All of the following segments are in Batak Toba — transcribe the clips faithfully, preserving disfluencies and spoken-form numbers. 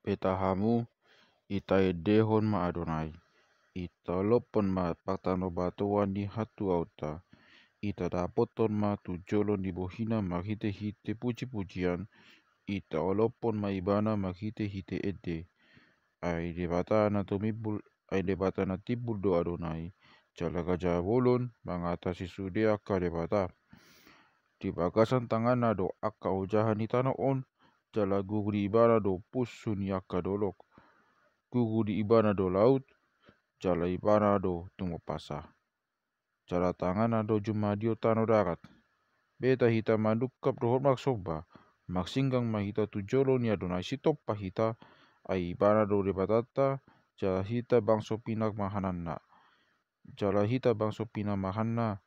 Beta hamu, ita endehon ma Adonai. Ita olophon ma partanobatoan ni hatuaonta. Ita dapothon ma tu jolo ni bohina marhitehite pujipujian. Ita olophon ma ibana marhitehite ende. Ai Debata na tumimbul, ai Debata na timbul do Adonai, jala raja bolon mangatasi sude angka debata. Di bagasan tanganna do angka ojahan ni tano on, jala guru di ibana do punsu ni angka dolok. Guru di ibana do laut, jala ibana do tumompasa. Jala tanganna do jumadihon tano darat. Beta hita manungkap dohot marsomba, marsinggang ma hita tu jolo ni Adonai, sitompa hita, ai ibana do Debatanta, jala hita bangso pinarmahananna. Jala hita bangso pinarmahanna,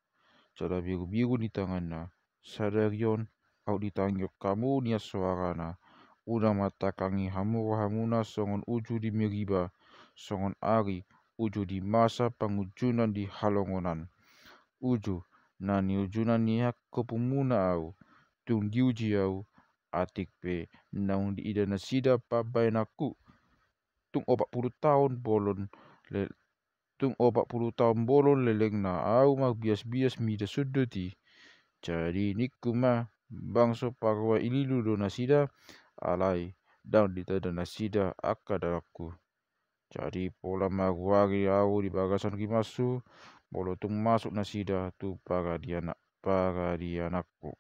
jala birubiru ni tanganna. Sadari on, aut ditangihon hamu nian soarana. Unang ma tangkangi hamu rohamuna songon uju di Meriba, songon ari uju di Masa pangunjunan di halongonan. Uju na niunjunan ni angkupumuna ahu, tung diuji ahu, atik pe naung diida nasida pambahenanku. Tung opat pulu taon bolon le-, tung opat pulu taon bolon lelengna ahu marbiasbias mida sundut i. Jadi ningku ma, bangso parroha ililu do nasida, alai ndang ditanda nasida angka dalanku. Jadi pola ma ruari ahu di bagasan rimashu, molo tung masuk nasida tu paradiana-, paradiananku.